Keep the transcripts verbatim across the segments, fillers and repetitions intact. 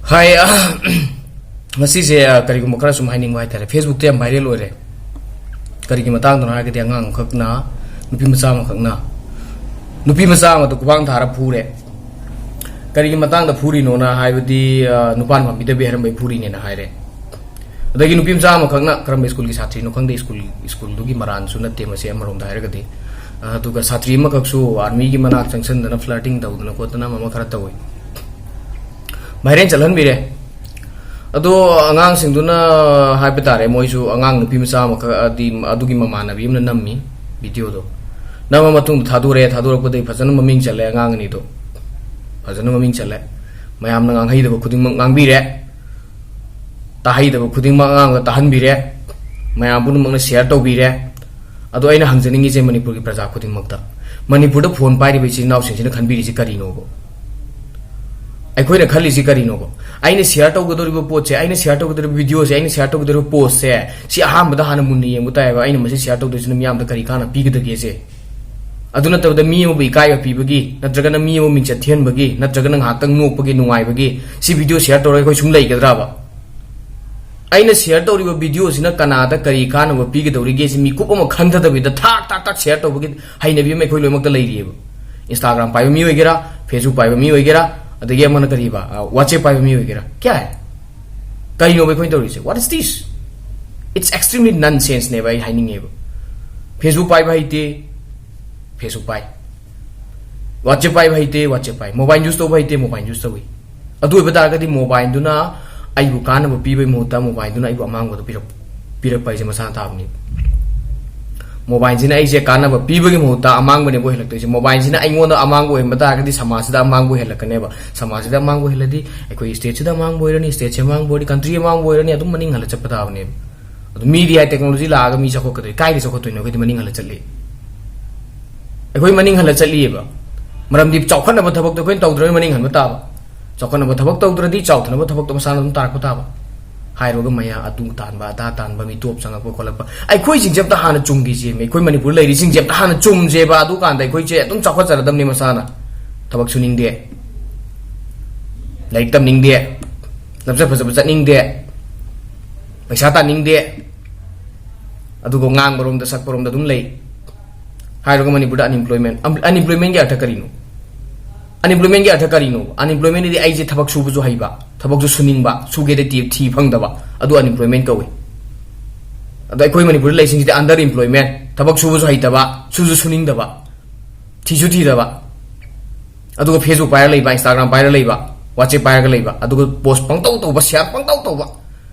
ꯍꯥꯏ, ꯑ, ꯉꯁꯤꯁꯦ, ꯑ, ꯀꯔꯤꯒꯨꯝꯕ ꯈꯔ ꯁꯨꯝ ꯍꯥꯏꯅꯤꯡꯕ ꯍꯥꯏꯇꯥꯔꯦ꯫ Facebook-ꯇ ꯌꯥꯝ viral ꯑꯣꯏꯔꯦ꯫ ꯀꯔꯤꯒꯤ ꯃꯇꯥꯡꯗꯅꯣ ꯍꯥꯏꯔꯒꯗꯤ, ꯑꯉꯥꯡ ꯑꯃꯈꯛꯅ, ꯅꯨꯄꯤ ꯃꯆꯥ ꯑꯃꯈꯛꯅ, ꯅꯨꯄꯤ ꯃꯆꯥ ꯑꯃꯗ ꯈꯨꯕꯥꯡ ꯊꯥꯔ ꯐꯨꯔꯦ꯫ ꯀꯔꯤꯒꯤ ꯃꯇꯥꯡꯗ ꯐꯨꯔꯤꯅꯣꯅ ꯍꯥꯏꯕꯗꯤ, ꯑ, ꯅꯨꯄꯥꯅ ꯄꯥꯝꯕꯤꯗꯕꯤ ꯍꯥꯏꯔꯝꯕꯩ ꯐꯨꯔꯤꯅꯦꯅ ꯍꯥꯏꯔꯦ꯫ ꯑꯗꯒꯤ ꯅꯨꯄꯤ ꯃꯆꯥ ꯑꯃꯈꯛꯅ, ꯀꯔꯝꯕ ꯁ꯭ꯀꯨꯜꯒꯤ ꯁꯥꯇ꯭ꯔꯤꯅꯣ ꯈꯪꯗꯦ, ꯁ꯭ꯀꯨꯜ, ꯁ꯭ꯀꯨꯜꯗꯨꯒꯤ ꯃꯔꯥꯟꯁꯨ ꯅꯠꯇꯦ ꯃꯁꯤ, ꯑꯃꯔꯣꯝꯗ ꯍꯥꯏꯔꯒꯗꯤ꯫ ꯑꯗꯨꯒ ꯁꯥꯇ꯭ꯔꯤ ꯑꯃꯈꯛꯁꯨ army-ꯒꯤ ꯃꯅꯥꯛ ꯆꯪꯁꯟꯗꯅ, flirting ꯇꯧꯗꯅ ꯈꯣꯠꯇꯅ ꯑꯃ ꯑꯃ ꯈꯔ ꯇꯧꯏ꯫ Viral ꯆꯠꯍꯟꯕꯤꯔꯦ꯫ ꯑꯗꯣ ꯑꯉꯥꯡꯁꯤꯡꯗꯨꯅ ꯍꯥꯏꯕ ꯇꯥꯔꯦ, ꯃꯣꯏꯁꯨ ꯑꯉꯥꯡ ꯅꯨꯄꯤ ꯃꯆꯥ ꯑꯃꯈꯛ, ꯑꯗꯤ ꯑꯗꯨꯒꯤ ꯃꯃꯥꯟꯅꯕꯤ ꯑꯃꯅ ꯅꯝꯃꯤ video-ꯗꯣ꯫ ꯅꯝꯃ ꯃꯇꯨꯡꯗ ꯊꯥꯗꯣꯔꯛꯑꯦ, ꯊꯥꯗꯣꯔꯛꯄꯗꯒꯤ ꯐꯖꯅ ꯃꯃꯤꯡ ꯆꯠꯂꯦ ꯑꯉꯥꯡ ꯑꯅꯤꯗꯣ꯫ ꯐꯖꯅ ꯃꯃꯤꯡ ꯆꯠꯂꯦ꯫ ꯃꯌꯥꯝꯅ ꯉꯥꯡꯍꯩꯗꯕ ꯈꯨꯗꯤꯡꯃꯛ ꯉꯥꯡꯕꯤꯔꯦ꯫ ꯇꯥꯍꯩꯗꯕ ꯈꯨꯗꯤꯡꯃꯛ ꯑꯉꯥꯡꯗ ꯇꯥꯍꯟꯕꯤꯔꯦ꯫ ꯃꯌꯥꯝ ꯄꯨꯝꯅꯃꯛꯅ share ꯇꯧꯕꯤꯔꯦ꯫ ꯑꯗꯣ ꯑꯩꯅ ꯍꯪꯖꯅꯤꯡꯉꯤꯁꯦ ꯃꯅꯤꯄꯨꯔꯒꯤ ꯄ꯭ꯔꯖꯥ ꯈꯨꯗꯤꯡꯃꯛꯇ, ꯃꯅꯤꯄꯨꯔꯗ phone ꯄꯥꯏꯔꯤꯕ ꯏꯆꯤꯟ ꯏꯅꯥꯎꯁꯤꯡꯁꯤꯅ ꯈꯟꯕꯤꯔꯤꯁꯤ ꯀꯔꯤꯅꯣꯕ? ꯑꯩꯈꯣꯏꯅ ꯈꯜꯂꯤꯁꯤ ꯀꯔꯤꯅꯣꯕ? ꯑꯩꯅ share ꯇꯧꯒꯗꯧꯔꯤꯕ ꯄꯣꯠꯁꯦ, ꯑꯩꯅ share ꯇꯧꯒꯗꯧꯔꯤꯕ video-ꯁꯦ, ꯑꯩꯅ share ꯇꯧꯒꯗꯧꯔꯤꯕ post-ꯁꯦ, ꯁꯤ ꯑꯍꯥꯟꯕꯗ ꯍꯥꯟꯅ ꯃꯨꯟꯅ ꯌꯦꯡꯕ ꯇꯥꯏꯌꯦꯕ꯫ ꯑꯩꯅ ꯃꯁꯤ share ꯇꯧꯗꯣꯏꯁꯤꯅ ꯃꯤꯌꯥꯝꯗ ꯀꯔꯤ ꯀꯥꯟꯅ ꯄꯤꯒꯗꯒꯦꯁꯦ? ꯑꯗꯨ ꯅꯠꯇꯕꯗ ꯃꯤ ꯑꯃꯕꯨ ꯏꯀꯥꯏꯕ ꯄꯤꯕꯒꯤ, ꯅꯠꯇ꯭ꯔꯒꯅ ꯃꯤ ꯑꯃꯕꯨ ꯃꯤꯡꯆꯠ ꯊꯤꯍꯟꯕꯒꯤ, ꯅꯠꯇ꯭ꯔꯒꯅ ꯉꯥꯏꯍꯥꯛꯇꯪ ꯅꯣꯛꯄꯒꯤ ꯅꯨꯡꯉꯥꯏꯕꯒꯤ ꯁꯤ video share ꯇꯧꯔꯒ ꯑꯩꯈꯣꯏ ꯁꯨꯝ ꯂꯩꯒꯗ꯭ꯔꯕ? ꯑꯩꯅ share ꯇꯧꯔꯤꯕ video-ꯁꯤꯅ ꯀꯅꯥꯗ ꯀꯔꯤ ꯀꯥꯟꯅꯕ ꯄꯤꯒꯗꯧꯔꯤꯒꯦ ꯁꯤ ꯃꯤꯀꯨꯞ ꯑꯃ ꯈꯟꯊꯗꯕꯤꯗ ꯊꯥꯛ ꯊꯥꯛ ꯊꯥꯛ share ꯇꯧꯕꯒꯤ ꯍꯩꯅꯕꯤ ꯑꯃ ꯑꯩꯈꯣꯏ ꯂꯣꯏꯅꯃꯛꯇ ꯂꯩꯔꯤꯑꯕ꯫ Instagram ꯄꯥꯏꯕ ꯃꯤ ꯑꯣꯏꯒꯦꯔꯥ, Facebook ꯄꯥꯏꯕ ꯃꯤ ꯑꯣꯏꯒꯦꯔꯥ, ꯑꯗꯒꯤ ꯑꯃꯅ ꯀꯔꯤꯕ, ꯑ, WhatsApp ꯄꯥꯏꯕ ꯃꯤ ꯑꯣꯏꯒꯦꯔꯥ꯫ ꯀꯌꯥ ꯍꯥꯏ? ꯀꯔꯤꯅꯣꯕ ꯑꯩꯈꯣꯏꯅ ꯇꯧꯔꯤꯁꯦ? What is this? It's extremely nonsense-ꯅꯦꯕ ꯑꯩ ꯍꯥꯏꯅꯤꯡꯉꯦꯕ꯫ Facebook ꯄꯥꯏꯕ ꯍꯩꯇꯦ, Facebook ꯄꯥꯏ꯫ WhatsApp ꯄꯥꯏꯕ ꯍꯩꯇꯦ, WhatsApp ꯄꯥꯏ꯫ Mobile use ꯇꯧꯕ ꯍꯩꯇꯦ, mobile use ꯇꯧꯏ꯫ ꯑꯗꯨ ꯑꯣꯏꯕ ꯇꯥꯔꯒꯗꯤ mobile-ꯗꯨꯅ ꯑꯩꯕꯨ ꯀꯥꯟꯅꯕ ꯄꯤꯕꯒꯤ ꯃꯍꯨꯠꯇ mobile-ꯗꯨꯅ ꯑꯩꯕꯨ ꯑꯃꯥꯡꯕꯗꯣ ꯄꯤꯔꯛ-, ꯄꯤꯔꯛꯄ ꯍꯥꯏꯁꯦ ꯃꯁꯥꯅ ꯇꯥꯕꯅꯦꯕ꯫ Mobile-ꯁꯤꯅ ꯑꯩꯁꯦ ꯀꯥꯟꯅꯕ ꯄꯤꯕꯒꯤ ꯃꯍꯨꯠꯇ ꯑꯃꯥꯡꯕꯅꯦꯕ ꯑꯣꯏꯍꯜꯂꯛꯇꯣꯏꯁꯦ꯫ Mobile-ꯁꯤꯅ ꯑꯩꯉꯣꯟꯗ ꯑꯃꯥꯡꯕ ꯑꯣꯏꯍꯟꯕ ꯇꯥꯔꯒꯗꯤ ꯁꯃꯥꯖꯁꯤꯗ ꯑꯃꯥꯡꯕ ꯑꯣꯏꯍꯜꯂꯛꯀꯅꯦꯕ꯫ ꯁꯃꯥꯖꯁꯤꯗ ꯑꯃꯥꯡꯕ ꯑꯣꯏꯍꯜꯂꯗꯤ ꯑꯩꯈꯣꯏ state-ꯁꯤꯗ ꯑꯃꯥꯡꯕ ꯑꯣꯏꯔꯅꯤ, state-ꯁꯦ ꯑꯃꯥꯡꯕ ꯑꯣꯏꯔꯅꯤ, country ꯑꯃꯥꯡꯕ ꯑꯣꯏꯔꯅꯤ, ꯑꯗꯨꯝ ꯃꯅꯤꯡ ꯍꯜꯂ ꯆꯠꯄ ꯇꯥꯕꯅꯦꯕ꯫ ꯑꯗꯨ ꯃꯤꯗꯤ ꯍꯥꯏ technology ꯂꯥꯛꯑꯒ ꯃꯤ ꯆꯥꯎꯈꯠꯀꯗꯣꯏ, ꯀꯥꯏꯗ ꯆꯥꯎꯈꯠꯇꯣꯏꯅꯣ? ꯑꯩꯈꯣꯏꯗꯤ ꯃꯅꯤꯡ ꯍꯜꯂ ꯆꯠꯂꯤ꯫ ꯑꯩꯈꯣꯏ ꯃꯅꯤꯡ ꯍꯜꯂ ꯆꯠꯂꯤꯑꯕ꯫ ꯃꯔꯝꯗꯤ ꯆꯥꯎꯈꯠꯅꯕ ꯊꯕꯛꯇꯣ ꯑꯩꯈꯣꯏꯅ ꯇꯧꯗ꯭ꯔꯗꯤ ꯃꯅꯤꯡ ꯍꯟꯕ ꯇꯥꯕ꯫ ꯆꯥꯎꯈꯠꯅꯕ ꯊꯕꯛ ꯇꯧꯗ꯭ꯔꯗꯤ ꯆꯥꯎꯊꯅꯕ ꯊꯕꯛꯇꯣ ꯃꯁꯥꯅ ꯑꯗꯨꯝ ꯇꯥꯔꯛꯄ ꯇꯥꯕ꯫ ꯍꯥꯏꯔꯨꯔꯒ ꯃꯌꯥ ꯑꯗꯨ ꯇꯥꯟꯕ, ꯑꯗꯥ ꯇꯥꯟꯕ, ꯃꯤꯇꯣꯞ ꯆꯪꯉꯛꯄ ꯈꯣꯠꯂꯛꯄ꯫ ꯑꯩꯈꯣꯏꯁꯤꯡꯁꯦ ꯑꯝꯇ ꯍꯥꯟꯅ ꯆꯨꯝꯈꯤꯁꯦꯃꯤ꯫ ꯑꯩꯈꯣꯏ ꯃꯅꯤꯄꯨꯔ ꯂꯩꯔꯤꯁꯤꯡꯁꯦ ꯑꯝꯇ ꯍꯥꯟꯅ ꯆꯨꯝꯁꯦꯕ꯫ ꯑꯗꯨꯀꯥꯟꯗ ꯑꯩꯈꯣꯏꯁꯦ ꯑꯗꯨꯝ ꯆꯥꯎꯈꯠꯆꯔꯗꯕꯅꯤ ꯃꯁꯥꯅ꯫ ꯊꯕꯛ ꯁꯨꯅꯤꯡꯗꯦ꯫ ꯂꯥꯏꯔꯤꯛ ꯇꯝꯅꯤꯡꯗꯦ꯫ ꯂꯝꯆꯠ ꯐꯖꯕ ꯆꯠꯅꯤꯡꯗꯦ, ꯄꯩꯁꯥ ꯇꯥꯅꯤꯡꯗꯦ, ꯑꯗꯨꯒ ꯉꯥꯡꯕꯔꯣꯝꯗ ꯁꯛꯄꯔꯣꯝꯗ ꯑꯗꯨꯝ ꯂꯩ꯫ ꯍꯥꯏꯔꯒ ꯃꯅꯤꯄꯨꯔꯗ unemployment, unemployment ꯒꯤ ꯑꯔꯊ ꯀꯔꯤꯅꯣ? Unemployment ꯒꯤ ꯑꯔꯊ ꯀꯔꯤꯅꯣ? Unemployment ꯗꯤ ꯑꯩꯁꯦ ꯊꯕꯛ ꯁꯨꯕꯁꯨ ꯍꯩꯕ, ꯊꯕꯛꯁꯨ ꯁꯨꯅꯤꯡꯕ, ꯁꯨꯒꯦꯗ ꯊꯤ ꯊꯤ ꯐꯪꯗꯕ, ꯑꯗꯨ unemployment ꯀꯧꯏ꯫ ꯑꯗꯣ ꯑꯩꯈꯣꯏ ꯃꯅꯤꯄꯨꯔꯗ ꯂꯩꯁꯤꯡꯁꯤꯗꯤ under employment, ꯊꯕꯛ ꯁꯨꯕꯁꯨ ꯍꯩꯇꯕ, ꯁꯨꯁꯨ ꯁꯨꯅꯤꯡꯗꯕ, ꯊꯤꯁꯨ ꯊꯤꯗꯕ, ꯑꯗꯨꯒ Facebook ꯄꯥꯏꯔ ꯂꯩꯕ, Instagram ꯄꯥꯏꯔ ꯂꯩꯕ, WhatsApp ꯄꯥꯏꯔꯒ ꯂꯩꯕ, ꯑꯗꯨꯒ post ꯄꯪꯇꯧ ꯇꯧꯕ, share ꯄꯪꯇꯧ ꯇꯧꯕ,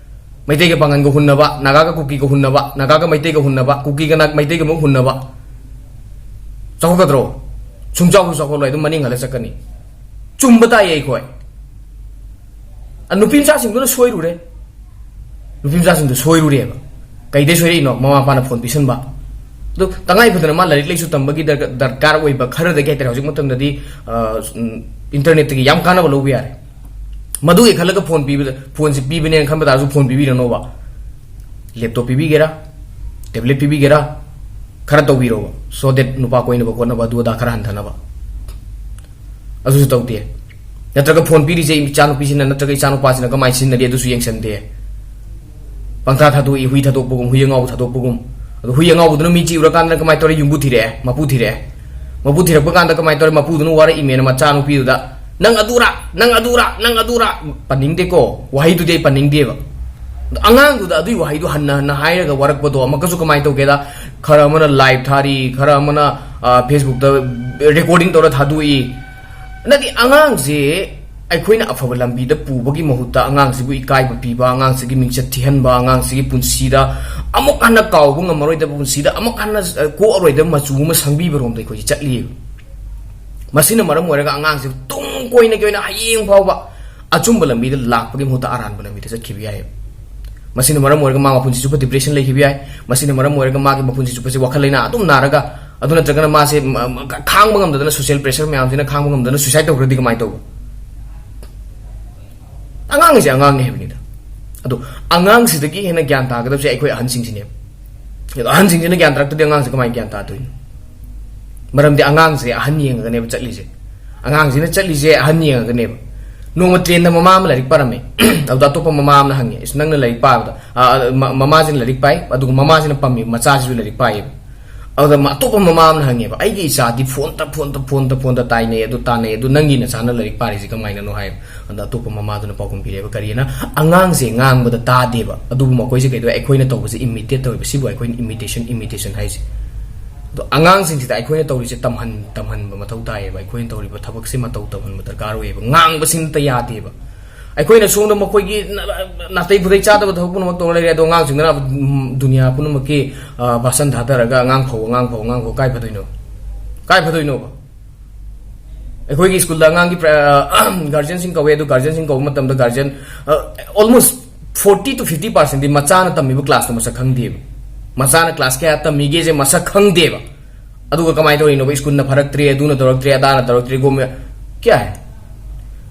ꯃꯩꯇꯩꯒ ꯄꯥꯡꯒꯟꯒ ꯍꯨꯟꯅꯕ, ꯅꯥꯒꯥꯒ ꯀꯨꯀꯤꯒ ꯍꯨꯟꯅꯕ, ꯅꯥꯒꯥꯒ ꯃꯩꯇꯩꯒ ꯍꯨꯟꯅꯕ, ꯀꯨꯀꯤꯒ ꯅꯥ-, ꯃꯩꯇꯩꯒ ꯑꯃꯨꯛ ꯍꯨꯟꯅꯕ꯫ ꯆꯥꯎꯈꯠꯀꯗ꯭ꯔꯣ? ꯁꯨꯡꯆꯥꯎꯁꯨ ꯆꯥꯎꯈꯠꯂꯣꯏ, ꯑꯗꯨꯝ ꯃꯅꯤꯡ ꯍꯜꯂ ꯆꯠꯀꯅꯤ꯫ ꯆꯨꯝꯕ ꯇꯥꯏꯌꯦ ꯑꯩꯈꯣꯏ꯫ ꯑ, ꯅꯨꯄꯤ ꯃꯆꯥꯁꯤꯡꯗꯨꯅ ꯁꯣꯏꯔꯨꯔꯦ꯫ ꯅꯨꯄꯤ ꯃꯆꯥꯁꯤꯡꯗꯨ ꯁꯣꯏꯔꯨꯔꯦꯕ꯫ ꯀꯩꯗꯩ ꯁꯣꯏꯔꯛꯏꯅꯣ? ꯃꯃꯥ ꯃꯄꯥꯅ phone ꯄꯤꯁꯟꯕ꯫ ꯑꯗꯨ ꯇꯉꯥꯏ ꯐꯗꯅ ꯃꯥ ꯂꯥꯏꯔꯤꯛ ꯂꯥꯏꯁꯨ ꯇꯝꯕꯒꯤ ꯗꯔꯀꯥ-, ꯗꯔꯀꯥꯔ ꯑꯣꯏꯕ ꯈꯔꯗꯒꯤ ꯍꯥꯏꯇꯥꯔꯦ, ꯍꯧꯖꯤꯛ ꯃꯇꯝꯗꯗꯤ, ꯑ, ꯎꯝ, internet ꯇꯒꯤ ꯌꯥꯝ ꯀꯥꯟꯅꯕ ꯂꯧꯕ ꯌꯥꯔꯦ꯫ ꯃꯗꯨꯒꯤ ꯈꯜꯂꯒ phone ꯄꯤꯕꯗ, phone ꯁꯦ ꯄꯤꯕꯅꯦꯅ ꯈꯟꯕ ꯇꯥꯔꯁꯨ phone ꯄꯤꯕꯤꯔꯅꯣꯕ꯫ Laptop ꯄꯤꯕꯤꯒꯦꯔꯥ, tablet ꯄꯤꯕꯤꯒꯦꯔꯥ, ꯈꯔ ꯇꯧꯕꯤꯔꯣꯕ, so that ꯅꯨꯄꯥ ꯀꯣꯏꯅꯕ ꯈꯣꯠꯅꯕ ꯑꯗꯨ ꯑꯗꯥ ꯈꯔ ꯍꯟꯊꯅꯕ꯫ ꯑꯗꯨꯁꯨ ꯇꯧꯗꯦ꯫ ꯅꯠꯇ꯭ꯔꯒ phone ꯄꯤꯔꯤꯁꯦ ꯏꯆꯥꯅꯨꯄꯤꯁꯤꯅ ꯅꯠꯇ꯭ꯔꯒ ꯏꯆꯥꯅꯨꯄꯥꯁꯤꯅ ꯀꯃꯥꯏꯅ ꯁꯤꯖꯤꯟꯅꯔꯤ ꯑꯗꯨꯁꯨ ꯌꯦꯡꯁꯟꯗꯦ꯫ ꯄꯪꯊꯥ ꯊꯥꯗꯣꯛꯏ, ꯍꯨꯏ ꯊꯥꯗꯣꯛꯄꯒꯨꯝ, ꯍꯨꯏ ꯑꯉꯥꯎꯕ ꯊꯥꯗꯣꯛꯄꯒꯨꯝ꯫ ꯑꯗꯣ ꯍꯨꯏ ꯑꯉꯥꯎꯕꯗꯨꯅ ꯃꯤ ꯆꯤꯛꯎꯔꯀꯥꯟꯗ ꯀꯃꯥꯏꯅ ꯇꯧꯔꯦ? ꯌꯨꯝꯕꯨ ꯊꯤꯔꯛꯑꯦ, ꯃꯄꯨ ꯊꯤꯔꯛꯑꯦ꯫ ꯃꯄꯨ ꯊꯤꯔꯛꯄ ꯀꯥꯟꯗ ꯀꯃꯥꯏꯅ ꯇꯧꯔꯦ? ꯃꯄꯨꯗꯨꯅ ꯋꯥꯔꯛꯏꯃꯦꯅ ꯃꯆꯥꯅꯨꯄꯤꯗꯨꯗ, "ꯅꯪ ꯑꯗꯨꯔꯥ, ꯅꯪ ꯑꯗꯨꯔꯥ, ꯅꯪ ꯑꯗꯨꯔꯥ", ꯄꯟꯅꯤꯡꯗꯦꯀꯣ, ꯋꯥꯍꯩꯗꯨꯗꯤ ꯑꯩ ꯄꯟꯅꯤꯡꯗꯦꯕ꯫ ꯑꯗꯣ ꯑꯉꯥꯡꯗꯨꯗ ꯑꯗꯨꯒꯤ ꯋꯥꯍꯩꯗꯣ ꯍꯟꯅ ꯍꯟꯅ ꯍꯥꯏꯔꯒ ꯋꯥꯔꯛꯄꯗꯣ ꯑꯃꯨꯛꯀꯁꯨ ꯀꯃꯥꯏꯅ ꯇꯧꯒꯦꯗ, ꯈꯔ ꯑꯃꯅ live ꯊꯥꯔꯤ, ꯈꯔ ꯑꯃꯅ, ꯑ, Facebook ꯇ recording ꯇꯧꯔ ꯊꯥꯗꯣꯛꯏ꯫ ꯅꯠꯇꯦ, ꯑꯉꯥꯡꯁꯦ ꯑꯩꯈꯣꯏꯅ ꯑꯐꯕ ꯂꯝꯕꯤꯗ ꯄꯨꯕꯒꯤ ꯃꯍꯨꯠꯇ ꯑꯉꯥꯡꯁꯤꯕꯨ ꯏꯀꯥꯏꯕ ꯄꯤꯕ, ꯑꯉꯥꯡꯁꯤꯒꯤ ꯃꯤꯡꯆꯠ ꯊꯤꯍꯟꯕ, ꯑꯉꯥꯡꯁꯤꯒꯤ ꯄꯨꯟꯁꯤꯗ ꯑꯃꯨꯛ ꯍꯟꯅ ꯀꯥꯎꯕ ꯉꯝꯃꯔꯣꯏꯗꯕ, ꯄꯨꯟꯁꯤꯗ ꯑꯃꯨꯛ ꯍꯟꯅ, ꯑ, ꯀꯣꯛꯑꯔꯣꯏꯗꯕ ꯃꯆꯨ ꯑꯃ ꯁꯪꯕꯤꯕꯔꯣꯝꯗ ꯑꯩꯈꯣꯏꯁꯦ ꯆꯠꯂꯤꯌꯦꯕ꯫ ꯃꯁꯤꯅ ꯃꯔꯝ ꯑꯣꯏꯔꯒ ꯑꯉꯥꯡꯁꯤ ꯇꯨꯡ ꯀꯣꯏꯅꯒꯤ ꯑꯣꯏꯅ ꯍꯌꯦꯡ ꯐꯥꯎꯕ ꯑꯆꯨꯝꯕ ꯂꯝꯕꯤꯗ ꯂꯥꯛꯄꯒꯤ ꯃꯍꯨꯠꯇ ꯑꯔꯥꯟꯕ ꯂꯝꯕꯤꯗ ꯆꯠꯈꯤꯕ ꯌꯥꯏꯑꯕ꯫ ꯃꯁꯤꯅ ꯃꯔꯝ ꯑꯣꯏꯔꯒ ꯃꯥ ꯃꯄꯨꯟꯁꯤ ꯆꯨꯞꯄ depression ꯂꯩꯈꯤꯕ ꯌꯥꯏ꯫ ꯃꯁꯤꯅ ꯃꯔꯝ ꯑꯣꯏꯔꯒ ꯃꯥꯒꯤ ꯃꯄꯨꯟꯁꯤ ꯆꯨꯞꯄꯁꯦ ꯋꯥꯈꯜ ꯂꯩꯅꯥ ꯑꯗꯨꯝ ꯅꯥꯔꯒ, ꯑꯗꯨ ꯅꯠꯇ꯭ꯔꯒꯅ ꯃꯥꯁꯦ ꯃ-, ꯃ-, ꯈꯥꯡꯕ ꯉꯝꯗꯗꯅ social pressure ꯃꯌꯥꯝꯁꯤꯅ ꯈꯥꯡꯕ ꯉꯝꯗꯅ suicide ꯇꯧꯈ꯭ꯔꯗꯤ ꯀꯃꯥꯏꯅ ꯇꯧꯕ? ꯑꯉꯥꯡ ꯍꯥꯏꯁꯦ ꯑꯉꯥꯡꯅꯦ ꯍꯥꯏꯕꯅꯤꯗ꯫ ꯑꯗꯣ ꯑꯉꯥꯡꯁꯤꯗꯒꯤ ꯍꯦꯟꯅ ꯒ꯭ꯌꯥꯟ ꯇꯥꯒꯗꯕꯁꯦ ꯑꯩꯈꯣꯏ ꯑꯍꯟꯁꯤꯡꯁꯤꯅꯦꯕ꯫ ꯑꯗꯣ ꯑꯍꯟꯁꯤꯡꯁꯤꯅ ꯒ꯭ꯌꯥꯟ ꯇꯥꯔꯛꯇ꯭ꯔꯗꯤ ꯑꯉꯥꯡꯁꯦ ꯀꯃꯥꯏꯅ ꯒ꯭ꯌꯥꯟ ꯇꯥꯗꯣꯏꯅꯣ? ꯃꯔꯝꯗꯤ ꯑꯉꯥꯡꯁꯦ ꯑꯍꯟ ꯌꯦꯡꯉꯒꯅꯦꯕ ꯆꯠꯂꯤꯁꯦ꯫ ꯑꯉꯥꯡꯁꯤꯅ ꯆꯠꯂꯤꯁꯦ ꯑꯍꯟ ꯌꯦꯡꯉꯒꯅꯦꯕ꯫ ꯅꯣꯡꯃ ꯇ꯭ꯔꯦꯟꯗ ꯃꯃꯥ ꯑꯃ ꯂꯥꯏꯔꯤꯛ ꯄꯥꯔꯝꯃꯦ꯫ ꯑꯗꯨꯗ ꯑꯇꯣꯞꯄ ꯃꯃꯥ ꯑꯃꯅ ꯍꯪꯉꯦ, "ꯑꯁ, ꯅꯪꯅ ꯂꯥꯏꯔꯤꯛ ꯄꯥꯕꯗ, ꯑ, ꯑ, ꯃ-, ꯃꯃꯥꯁꯤꯅ ꯂꯥꯏꯔꯤꯛ ꯄꯥꯏ, ꯑꯗꯨꯒ ꯃꯃꯥꯁꯤꯅ ꯄꯝꯃꯤ, ꯃꯆꯥꯁꯤꯁꯨ ꯂꯥꯏꯔꯤꯛ ꯄꯥꯏꯌꯦꯕ"꯫ ꯑꯗꯨꯗ ꯃ-, ꯑꯇꯣꯞꯄ ꯃꯃꯥ ꯑꯃꯅ ꯍꯪꯉꯦꯕ, "ꯑꯩꯒꯤ ꯏꯆꯥꯗꯤ ꯐꯣꯟꯗ, ꯐꯣꯟꯗ, ꯐꯣꯟꯗ, ꯐꯣꯟꯗ ꯇꯥꯏꯅꯩ, ꯑꯗꯨ ꯇꯥꯟꯅꯩ, ꯑꯗꯨ ꯅꯪꯒꯤ ꯅꯆꯥꯅ ꯂꯥꯏꯔꯤꯛ ꯄꯥꯔꯤꯁꯤ ꯀꯃꯥꯏꯅꯅꯣ?" ꯍꯥꯏꯕ꯫ ꯑꯗ ꯑꯇꯣꯞꯄ ꯃꯃꯥꯗꯨꯅ ꯄꯥꯎꯈꯨꯝ ꯄꯤꯔꯛꯑꯦꯕ, ꯀꯔꯤꯅ? "ꯑꯉꯥꯡꯁꯦ ꯉꯥꯡꯕꯗ ꯇꯥꯗꯦꯕ, ꯑꯗꯨꯕꯨ ꯃꯈꯣꯏꯁꯦ ꯀꯩꯗꯧꯋꯦ? ꯑꯩꯈꯣꯏꯅ ꯇꯧꯕꯁꯦ imitate ꯇꯧꯋꯦꯕ"꯫ ꯁꯤꯕꯨ ꯑꯩꯈꯣꯏꯅ imitation, imitation ꯍꯥꯏꯁꯦ꯫ ꯑꯗꯣ ꯑꯉꯥꯡꯁꯤꯡꯁꯤꯗ ꯑꯩꯈꯣꯏꯅ ꯇꯧꯔꯤꯁꯦ ꯇꯝꯍꯟ-, ꯇꯝꯍꯟꯕ ꯃꯊꯧ ꯇꯥꯏꯌꯦꯕ꯫ ꯑꯩꯈꯣꯏꯅ ꯇꯧꯔꯤꯕ ꯊꯕꯛꯁꯦ ꯃꯇꯧ ꯇꯝꯍꯟꯕ ꯗꯔꯀꯥꯔ ꯑꯣꯏꯌꯦꯕ꯫ ꯉꯥꯡꯕꯁꯤꯃꯇ ꯌꯥꯗꯦꯕ꯫ ꯑꯩꯈꯣꯏꯅ ꯁꯣꯝꯗ ꯃꯈꯣꯏꯒꯤ ꯅ-, ꯅꯥꯇꯩ ꯄꯨꯇꯩ ꯆꯥꯗꯕ ꯊꯕꯛ ꯄꯨꯝꯅꯃꯛ ꯇꯧꯔ ꯂꯩꯔꯦ, ꯑꯗꯣ ꯑꯉꯥꯡꯁꯤꯡꯗꯨꯅ, ꯎꯝ, ꯗꯨꯅꯤꯌꯥ ꯄꯨꯝꯅꯃꯛꯀꯤ, ꯑ, ꯚꯥꯁꯟ ꯊꯥꯗꯔꯒ "ꯑꯉꯥꯡ ꯐꯧ, ꯑꯉꯥꯡ ꯐꯧ, ꯑꯉꯥꯡ ꯐꯧ", ꯀꯥꯏ ꯐꯗꯣꯏꯅꯣ? ꯀꯥꯏ ꯐꯗꯣꯏꯅꯣꯕ? ꯑꯩꯈꯣꯏꯒꯤ ꯁ꯭ꯀꯨꯜꯗ ꯑꯉꯥꯡꯒꯤ ꯄ꯭ꯔ-, ꯑ, ꯒꯥꯔꯖꯤꯌꯟꯁꯤꯡ ꯀꯧꯋꯦ, ꯑꯗꯨ ꯒꯥꯔꯖꯤꯌꯟꯁꯤꯡ ꯀꯧꯕ ꯃꯇꯝꯗ ꯒꯥꯔꯖꯤꯌꯟ, ꯑ, almost forty to fifty percent ꯗꯤ ꯃꯆꯥꯅ ꯇꯝꯃꯤꯕ ꯀ꯭ꯂꯥꯁꯇꯣ ꯃꯁꯛ ꯈꯪꯗꯦꯕ꯫ ꯃꯆꯥꯅ ꯀ꯭ꯂꯥꯁ ꯀꯌꯥ ꯇꯝꯃꯤꯒꯦꯁꯦ ꯃꯁꯛ ꯈꯪꯗꯦꯕ꯫ ꯑꯗꯨꯒ ꯀꯃꯥꯏꯅ ꯇꯧꯔꯤꯅꯣꯕ? ꯁ꯭ꯀꯨꯜꯅ ꯐꯔꯛꯇ꯭ꯔꯦ, ꯑꯗꯨꯅ ꯇꯧꯔꯛꯇ꯭ꯔꯦ, ꯑꯗꯥꯅ ꯇꯧꯔꯛꯇ꯭ꯔꯦ, ꯒꯣꯃꯦ-, ꯀꯌꯥ ꯍꯥꯏ?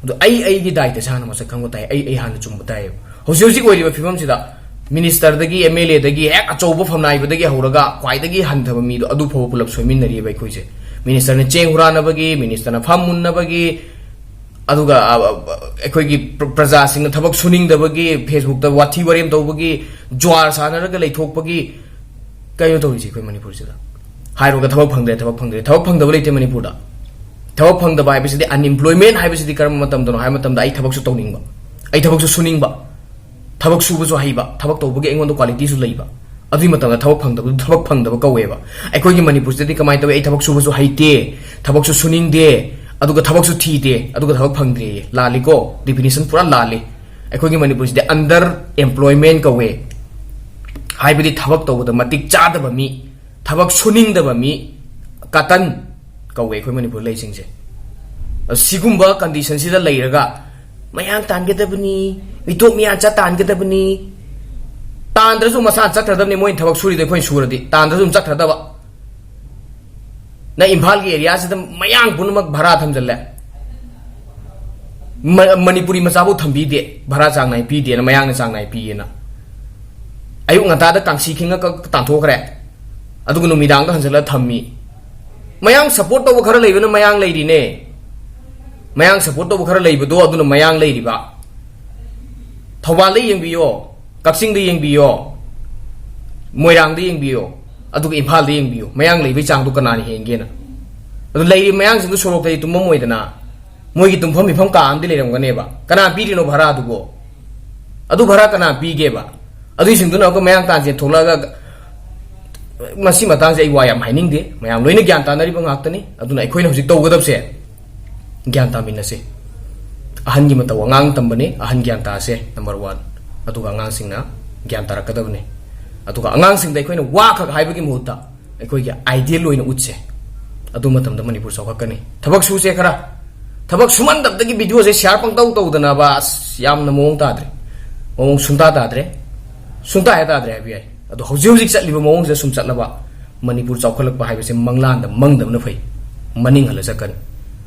ꯑꯗꯣ ꯑꯩ ꯑꯩꯒꯤ ꯗꯥꯏꯇ ꯏꯁꯥꯅ ꯃꯁꯛ ꯈꯪꯕ ꯇꯥꯏ, ꯑꯩ, ꯑꯩ ꯍꯥꯟꯅ ꯆꯨꯝꯕ ꯇꯥꯏꯌꯦꯕ꯫ ꯍꯧꯖꯤꯛ ꯍꯧꯖꯤꯛ ꯑꯣꯏꯔꯤꯕ ꯐꯤꯕꯝꯁꯤꯗ ꯃꯤꯅꯤꯁꯇꯔꯗꯒꯤ, ꯑꯦꯝ ꯑꯦꯜ ꯑꯦꯗꯒꯤ, ꯍꯦꯛ ꯑꯆꯧꯕ ꯐꯝꯅꯥꯏꯕꯗꯒꯤ ꯍꯧꯔꯒ ꯈ꯭ꯋꯥꯏꯗꯒꯤ ꯍꯟꯊꯕ ꯃꯤꯗꯣ, ꯑꯗꯨ ꯐꯥꯎꯕ ꯄꯨꯂꯞ ꯁꯣꯏꯃꯤꯟꯅꯔꯤꯕ ꯑꯩꯈꯣꯏꯁꯦ꯫ ꯃꯤꯅꯤꯁꯇꯔꯅ ꯆꯦꯡ ꯍꯨꯔꯥꯟꯅꯕꯒꯤ, ꯃꯤꯅꯤꯁꯇꯔꯅ ꯐꯝ ꯃꯨꯟꯅꯕꯒꯤ, ꯑꯗꯨꯒ, ꯑ, ꯑ, ꯑꯩꯈꯣꯏꯒꯤ ꯄ꯭ꯔ-, ꯄ꯭ꯔꯖꯥꯁꯤꯡꯅ ꯊꯕꯛ ꯁꯨꯅꯤꯡꯗꯕꯒꯤ, ꯐꯦꯁꯕꯨꯛꯇ ꯋꯥꯊꯤ ꯋꯥꯔꯦꯝ ꯇꯧꯕꯒꯤ, ꯖ꯭ꯋꯥꯔ ꯁꯥꯟꯅꯔꯒ ꯂꯩꯊꯣꯛꯄꯒꯤ, ꯀꯩꯅꯣ ꯇꯧꯔꯤꯁꯦ ꯑꯩꯈꯣꯏ ꯃꯅꯤꯄꯨꯔꯁꯤꯗ? ꯍꯥꯏꯔꯣꯒ ꯊꯕꯛ ꯐꯪꯗ꯭ꯔꯦ, ꯊꯕꯛ ꯐꯪꯗ꯭ꯔꯦ, ꯊꯕꯛ ꯐꯪꯗꯕ ꯂꯩꯇꯦ ꯃꯅꯤꯄꯨꯔꯗ꯫ ꯊꯕꯛ ꯐꯪꯗꯕ ꯍꯥꯏꯕꯁꯤꯗꯤ, unemployment ꯍꯥꯏꯕꯁꯤꯗꯤ ꯀꯔꯝꯕ ꯃꯇꯝꯗꯅꯣ ꯍꯥꯏꯕ ꯃꯇꯝꯗ, ꯑꯩ ꯊꯕꯛꯁꯨ ꯇꯧꯅꯤꯡꯕ, ꯑꯩ ꯊꯕꯛꯁꯨ ꯁꯨꯅꯤꯡꯕ, ꯊꯕꯛ ꯁꯨꯕꯁꯨ ꯍꯩꯕ, ꯊꯕꯛ ꯇꯧꯕꯒꯤ ꯑꯩꯉꯣꯟꯗ ꯀ꯭ꯋꯥꯂꯤꯇꯤꯁꯨ ꯂꯩꯕ, ꯑꯗꯨꯒꯤ ꯃꯇꯝꯗ ꯊꯕꯛ ꯐꯪꯗꯕꯗꯨ ꯊꯕꯛ ꯐꯪꯗꯕ ꯀꯧꯋꯦꯕ꯫ ꯑꯩꯈꯣꯏꯒꯤ ꯃꯅꯤꯄꯨꯔꯁꯤꯗꯗꯤ ꯀꯃꯥꯏꯅ ꯇꯧꯋꯤ? ꯑꯩ ꯊꯕꯛ ꯁꯨꯕꯁꯨ ꯍꯩꯇꯦ, ꯊꯕꯛꯁꯨ ꯁꯨꯅꯤꯡꯗꯦ, ꯑꯗꯨꯒ ꯊꯕꯛꯁꯨ ꯊꯤꯗꯦ, ꯑꯗꯨꯒ ꯊꯕꯛ ꯐꯪꯗ꯭ꯔꯦꯌꯦ꯫ ꯂꯥꯜꯂꯤꯀꯣ? Definition ꯄꯨꯔꯥ ꯂꯥꯜꯂꯤ꯫ ꯑꯩꯈꯣꯏꯒꯤ ꯃꯅꯤꯄꯨꯔꯁꯤꯗꯤ under employment ꯀꯧꯋꯦ꯫ ꯍꯥꯏꯕꯗꯤ ꯊꯕꯛ ꯇꯧꯕꯗ ꯃꯇꯤꯛ ꯆꯥꯗꯕ ꯃꯤ, ꯊꯕꯛ ꯁꯨꯅꯤꯡꯗꯕ ꯃꯤ, ꯀꯇꯟ ꯀꯧꯋꯦ ꯑꯩꯈꯣꯏ ꯃꯅꯤꯄꯨꯔ ꯂꯩꯁꯤꯡꯁꯦ꯫ ꯑꯁꯤꯒꯨꯝꯕ condition ꯁꯤꯗ ꯂꯩꯔꯒ ꯃꯌꯥꯡ ꯇꯥꯟꯒꯗꯕꯅꯤ, ꯃꯤꯇꯣꯞ ꯃꯤꯌꯥꯟꯆꯥ ꯇꯥꯟꯒꯗꯕꯅꯤ, ꯇꯥꯟꯗ꯭ꯔꯁꯨ ꯃꯁꯥꯅ ꯆꯠꯈ꯭ꯔꯗꯕꯅꯤ꯫ ꯃꯣꯏꯅ ꯊꯕꯛ ꯁꯨꯔꯤꯗꯣ ꯑꯩꯈꯣꯏꯅ ꯁꯨꯔꯗꯤ ꯇꯥꯟꯗ꯭ꯔꯁꯨ ꯑꯗꯨꯝ ꯆꯠꯈ꯭ꯔꯗꯕ꯫ ꯅ ꯏꯝꯐꯥꯜꯒꯤ ꯑꯦꯔꯤꯌꯥꯁꯤꯗ ꯃꯌꯥꯡ ꯄꯨꯝꯅꯃꯛ ꯚꯔꯥ ꯊꯝꯖꯤꯜꯂꯦ꯫ ꯃ-, ꯃꯅꯤꯄꯨꯔꯤ ꯃꯆꯥꯐꯧ ꯊꯝꯕꯤꯗꯦ, ꯚꯔꯥ ꯆꯥꯡ ꯅꯥꯏ ꯄꯤꯗꯦꯅ, ꯃꯌꯥꯡꯅ ꯆꯥꯡ ꯅꯥꯏ ꯄꯤꯌꯦꯅ꯫ ꯑꯌꯨꯛ ꯉꯟꯇꯥꯗ ꯀꯥꯡꯁꯤ ꯈꯤꯡꯉ ꯀꯛ-, ꯇꯥꯟꯊꯣꯛꯈ꯭ꯔꯦ, ꯑꯗꯨꯒ ꯅꯨꯃꯤꯗꯥꯡꯗ ꯍꯟꯖꯤꯜꯂꯒ ꯊꯝꯃꯤ꯫ ꯃꯌꯥꯡ support ꯇꯧꯕ ꯈꯔ ꯂꯩꯕꯅ ꯃꯌꯥꯡ ꯂꯩꯔꯤꯅꯦ꯫ ꯃꯌꯥꯡ ꯁꯄꯣꯔꯠ ꯇꯧꯕ ꯈꯔ ꯂꯩꯕꯗꯣ, ꯑꯗꯨꯅ ꯃꯌꯥꯡ ꯂꯩꯔꯤꯕ꯫ ꯊꯧꯕꯥꯜꯗ ꯌꯦꯡꯕꯤꯌꯣ, ꯀꯛꯆꯤꯡꯗ ꯌꯦꯡꯕꯤꯌꯣ, ꯃꯣꯏꯔꯥꯡꯗ ꯌꯦꯡꯕꯤꯌꯣ, ꯑꯗꯨꯒ ꯏꯝꯐꯥꯜꯗ ꯌꯦꯡꯕꯤꯌꯨ, ꯃꯌꯥꯡ ꯂꯩꯕꯒꯤ ꯆꯥꯡꯗꯨ ꯀꯅꯥꯅ ꯍꯦꯟꯒꯦꯅ꯫ ꯑꯗꯨ ꯂꯩꯔꯤꯕ ꯃꯌꯥꯡꯁꯤꯡꯗꯨ ꯁꯣꯔꯣꯛꯇꯗꯤ ꯇꯨꯝꯃꯝꯃꯣꯏꯗꯅ, ꯃꯣꯏꯒꯤ ꯇꯨꯝꯐꯝ ꯃꯤꯐꯝ ꯀꯥ ꯑꯃꯗꯤ ꯂꯩꯔꯝꯒꯅꯦꯕ꯫ ꯀꯅꯥ ꯄꯤꯔꯤꯅꯣ ꯚꯔꯥꯗꯨꯕꯣ? ꯑꯗꯨ ꯚꯔꯥ ꯀꯅꯥ ꯄꯤꯒꯦꯕ? ꯑꯗꯨꯏꯁꯤꯡꯗꯨꯅ ꯑꯃꯨꯛꯀ ꯃꯌꯥꯡ ꯇꯥꯟꯁꯦ ꯊꯣꯛꯂꯛꯑꯒ, ꯃꯁꯤ ꯃꯇꯥꯡꯁꯦ ꯑꯩ ꯋꯥ ꯌꯥꯝ ꯍꯥꯏꯅꯤꯡꯗꯦ, ꯃꯌꯥꯝ ꯂꯣꯏꯅ ꯒ꯭ꯌꯥꯟ ꯇꯥꯅꯔꯤꯕ ꯉꯥꯛꯇꯅꯤ꯫ ꯑꯗꯨꯅ ꯑꯩꯈꯣꯏꯅ ꯍꯧꯖꯤꯛ ꯇꯧꯒꯗꯕꯁꯦ, ꯒ꯭ꯌꯥꯟ ꯇꯥꯃꯤꯟꯅꯁꯦ꯫ ꯑꯍꯟꯒꯤ ꯃꯇꯧ ꯑꯉꯥꯡ ꯇꯝꯕꯅꯤ, ꯑꯍꯟ ꯒ꯭ꯌꯥꯟ ꯇꯥꯁꯦ, number one꯫ ꯑꯗꯨꯒ ꯑꯉꯥꯡꯁꯤꯡꯅ ꯒ꯭ꯌꯥꯟ ꯇꯥꯔꯛꯀꯗꯕꯅꯤ꯫ ꯑꯗꯨꯒ ꯑꯉꯥꯡꯁꯤꯡꯗ ꯑꯩꯈꯣꯏꯅ ꯋꯥ ꯈꯛ ꯍꯥꯏꯕꯒꯤ ꯃꯍꯨꯠꯇ ꯑꯩꯈꯣꯏꯒꯤ ideal ꯑꯣꯏꯅ ꯎꯠꯁꯦ꯫ ꯑꯗꯨ ꯃꯇꯝꯗ ꯃꯅꯤꯄꯨꯔ ꯆꯥꯎꯈꯠꯀꯅꯤ꯫ ꯊꯕꯛ ꯁꯨꯁꯦ ꯈꯔ꯫ ꯊꯕꯛ ꯁꯨꯃꯟꯗꯕꯗꯒꯤ video ꯁꯦ share ꯄꯪꯇꯧ ꯇꯧꯗꯅꯕ, ꯑꯁ, ꯌꯥꯝꯅ ꯃꯑꯣꯡ ꯇꯥꯗ꯭ꯔꯦ, ꯃꯑꯣꯡ ꯁꯨꯡꯇꯥ ꯇꯥꯗ꯭ꯔꯦ꯫ ꯁꯨꯡꯇꯥ ꯍꯦꯛ ꯇꯥꯗ꯭ꯔꯦ ꯍꯥꯏꯕ ꯌꯥꯏ꯫ ꯑꯗꯣ ꯍꯧꯖꯤꯛ ꯍꯧꯖꯤꯛ ꯆꯠꯂꯤꯕ ꯃꯑꯣꯡꯁꯤꯗ ꯁꯨꯝ ꯆꯠꯂꯕ, ꯃꯅꯤꯄꯨꯔ ꯆꯥꯎꯈꯠꯂꯛꯄ ꯍꯥꯏꯕꯁꯦ ꯃꯪꯂꯥꯟꯗ ꯃꯪꯗꯕꯅ ꯐꯩ꯫ ꯃꯅꯤꯡ ꯍꯜꯂ ꯆꯠꯀꯅꯤ꯫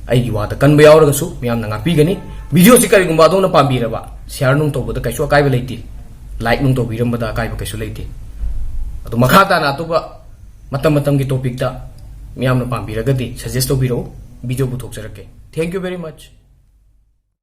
ꯑꯩꯒꯤ ꯋꯥꯗ ꯀꯟꯕ ꯌꯥꯎꯔꯒꯁꯨ ꯃꯌꯥꯝꯅ ꯉꯥꯛꯄꯤꯒꯅꯤ꯫ Video ꯁꯤ ꯀꯔꯤꯒꯨꯝꯕ ꯑꯗꯣꯝꯅ ꯄꯥꯝꯕꯤꯔꯕ, share ꯅꯨꯡ ꯇꯧꯕꯗ ꯀꯩꯁꯨ ꯑꯀꯥꯏꯕ ꯂꯩꯇꯦ꯫ Like ꯅꯨꯡ ꯇꯧꯕꯤꯔꯝꯕꯗ ꯑꯀꯥꯏꯕ ꯀꯩꯁꯨ ꯂꯩꯇꯦ꯫ ꯑꯗꯣ ꯃꯈꯥ ꯇꯥꯅ ꯑꯇꯣꯞꯄ ꯃꯇꯝ ꯃꯇꯝꯒꯤ topic ꯇ ꯃꯤꯌꯥꯝꯅ ꯄꯥꯝꯕꯤꯔꯒꯗꯤ suggest ꯇꯧꯕꯤꯔꯛꯎ, video ꯄꯨꯊꯣꯛꯆꯔꯛꯀꯦ꯫ Thank you very much꯫